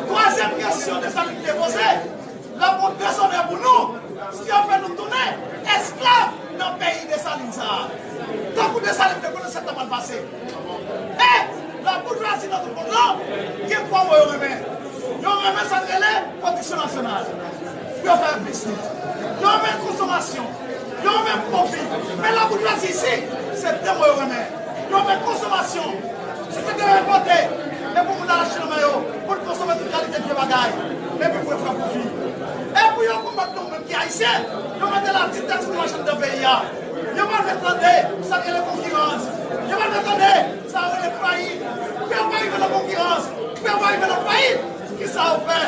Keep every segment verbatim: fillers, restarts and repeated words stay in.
Twazyèm kesyon Desalin te poze, l ap yon dezonè pou nou si yo fè nou tounen esklav nan peyi Desalin sa a. Tankou Desalin te konnen sa k t ap pral pase. E laboujwazi nan tout mond lan gen twa mo yo renmen. Yo renmen sa k rele pwodiksyon nasyonal pou yo fè biznis. Yo renmen konsomasyon. Yo renmen pwofi. Men laboujwazi isi, se de mo yo renmen. Yo renmen konsomasyon. Se sa ke yo enpòte. E pou moun al achte nan men yo, pou l konsome tout kalite vye bagay. Epi pou yo fè pwofi. E pou yo konbat nou menm ki ayisyen, yo mete laditèt sou machann nan peyi a. Yo pa vle tande sa k rele konkirans. Yo pa vle tande sa yo rele fayit. Pou yo pa rive nan konkirans, pou yo pa rive nan fayit, kisa yo fè?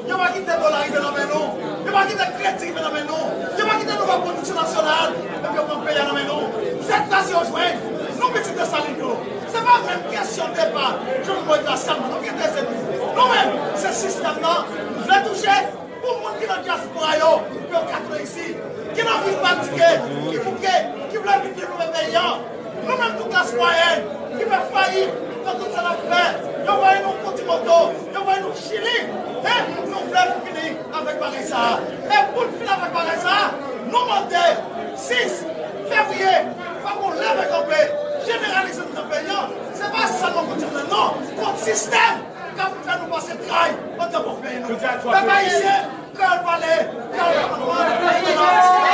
Yo pa kite dola rive nan men nou. Yo pa kite kredi rive nan men nou. Yo pa kite nou fè pwodiksyon nasyonal, epi yo pran peyi a nan men nou. Se kras yo jwenn. Nou pitit Desalin yo. Se pa menm kesyon depa Jovenel Moïse la sèlman. Nou gen de se nou. Nou menm, se sistèm nan nou vle touche. Pou moun ki nan dyaspora yo, pou yo ka tounen isi, ki nan vil Batike, ki bouke, ki vle vin devlope peyi a. Nou menm tou klas mwayèn ki fè fayit nan tout sa n ap fè. Yo voye nou Kouti Moto, yo voye nou Chili. E nou vle fini avèk bagay sa a. E pou n fini avèk bagay sa a, nou mande sis fevriye, fòk nou leve kanpe, jeneralize nou nan peyi a. Se pa sèlman kont Jovenel non, kont sistèm k ap fè nou pase tray anndan pwòp peyi nou. Pèp ayisyen, kreyòl pale, kreyòl pa konprann.